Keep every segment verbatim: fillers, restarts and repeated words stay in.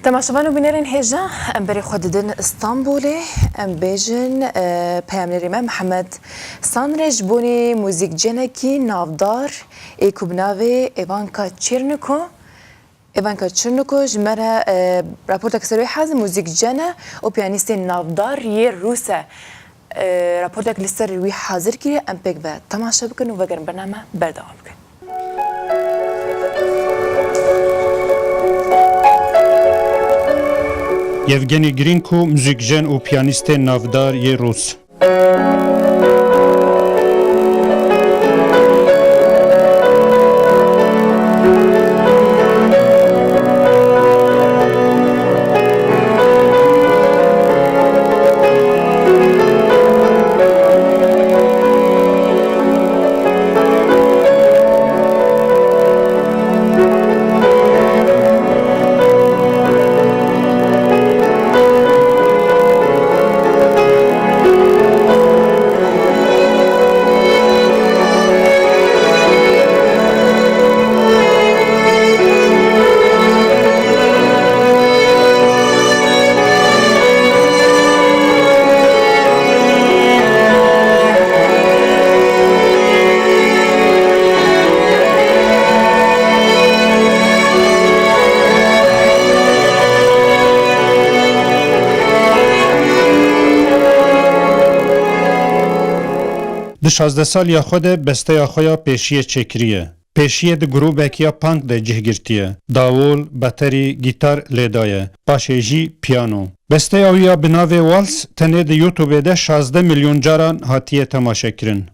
Temaşevan û bînerên hêja, em berê xwe didin Îstanbulê. Em bêjin, e, peyamnêrê me Mihemed Sanre ji bonê muzîkcenekî navdar ê ku bi navê Ivanka Çirniko, Ivanka Çirniko ji me re, e, raportek ser wê hazir, muzîkcene û piyanîstê navdar yê Rûs e. E, raportek li ser wî hazir kiriye, em pêk ve temaşe bikin û vegerin bername berdewam bikin. Yevgeny Grinko, muzîkjen û piyanîstê navdar yê Rûs. Di şazdeh saliya xwe de besteya xwe ya pêşiyê çêkiriye. Pêşiyê di grûbek ya punk de cih girtiye. Dawol, baterî, gîtar lê daye. Paşê jî piyano. Besteya wî ya bi navê Wals tenê di YouTubeê de şazdeh milyon caran hatiye temaşekirin.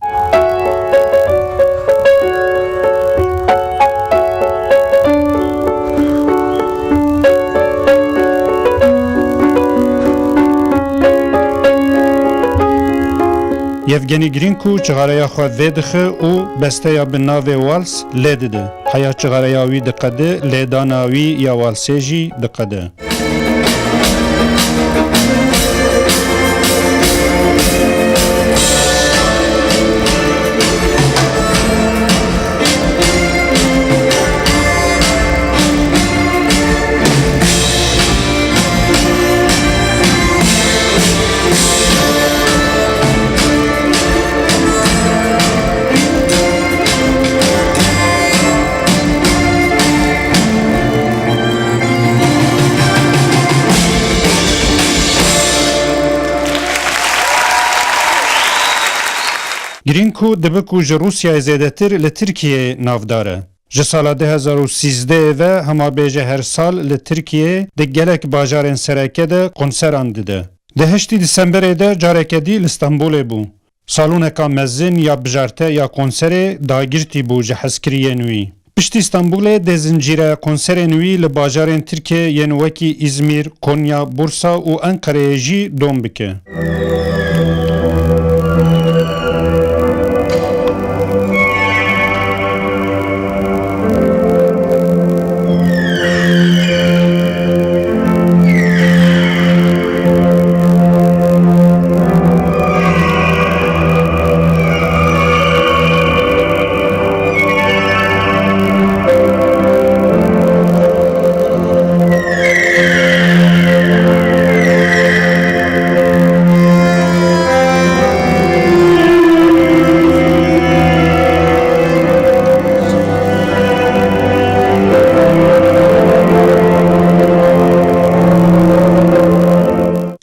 Yevgeny Grinko cixareya xwe vêdixe û besteya bi navê Wals lê dide. Heya cixareya wî diqede, lêdana wî ya walsê jî diqede. Grinko dibe ku ji Rûsyayê zêdetir li Tirkiyeyê navdar e. Ji sala du hezar û sîzdehê ve hema bêje her sal li Tirkiyeyê di gelek bajarên sereke de konseran dide. Di heştê Disemberê de careke dî li Stenbolê bû. Saloneka mezin ya bijarte ya konserê dagirtî bû ji hezkiriyên wî. Piştî Stenbolê dê zincîreya konserên wî li bajarên Tirkiyê yên wekî Îzmîr, Konya, Bursa û Enqereyê jî dom bike.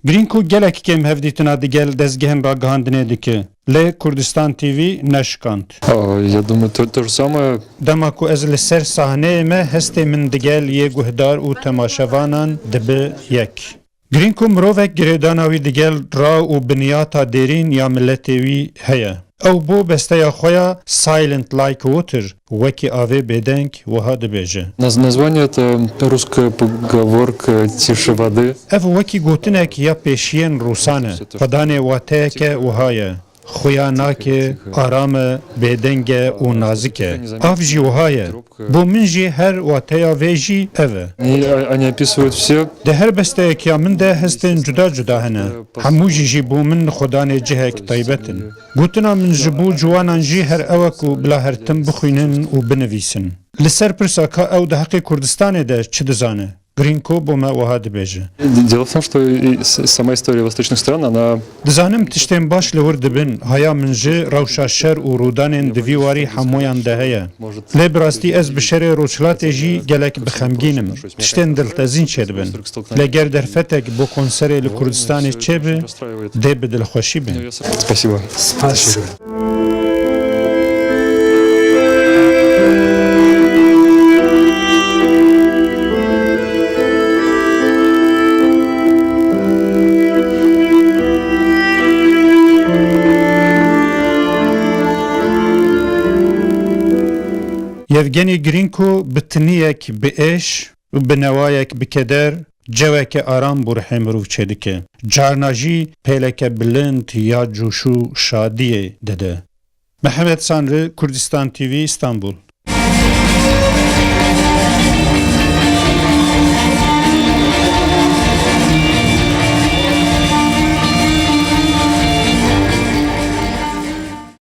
Grinko gelek kêm hevdîtina digel dezgehên ragihandinê dike. Lê Kurdistan T V neşikand. А, я думаю, то, то же самое. Dema ku ez li ser sahneyê me, hestê min digel yê guhdar û temaşevanan dibe yek. Grinko mirovek girêdana wî digel ra û biniyata dêrîn ya miletê wî heye. Ew bo besteya xwe ya Silent Like Water, wekî avê bêdeng, wiha dibêje. Наз-, название это русская поговорка «Тише воды». Ev wekî gotinek ya pêşiyên Rûsan e. Xwedanê wateyeke wiha ye. Xuya nake, aram e, bêdeng e û nazik e. Av jî wiha ye. Bo min jî her wateya vê jî ev e. Они, а, они описывают все. Di her besteyek ya min de hestên cuda cuda hene. Hemû jî ji bo min xwedanê cihek taybet in. Gotina min ji bo ciwanan jî her ew e ku bila her tim bixwînin û binivîsin. Li ser pirsa ka ew di heqê Kurdistanê de çi dizane? Grinko bo me wiha dibêje. Дело в том, что и с- сама история восточных стран, она Dizanim tiştên baş li wir dibin, haya min ji rewşa şer û rûdanên di vî warî hemûyan de heye. Lê bi rastî ez bi şerê Rojhilatê jî gelek bi xemgîn im. Tiştên diltezîn çêdibin. Lê ger derfetek bo konserê li Kurdistanê çêbi, dê bi dilxweşî be. Спасибо. Spas. Yevgenî Grînko bi tiniyek bi êş û bi newayek bi keder ceweke aram bo rihê mirov çêdike. Carna jî pêleke bilind ya coş û şadiyê dide. Mihemed Sanri, Kurdistan T V, Îstanbul.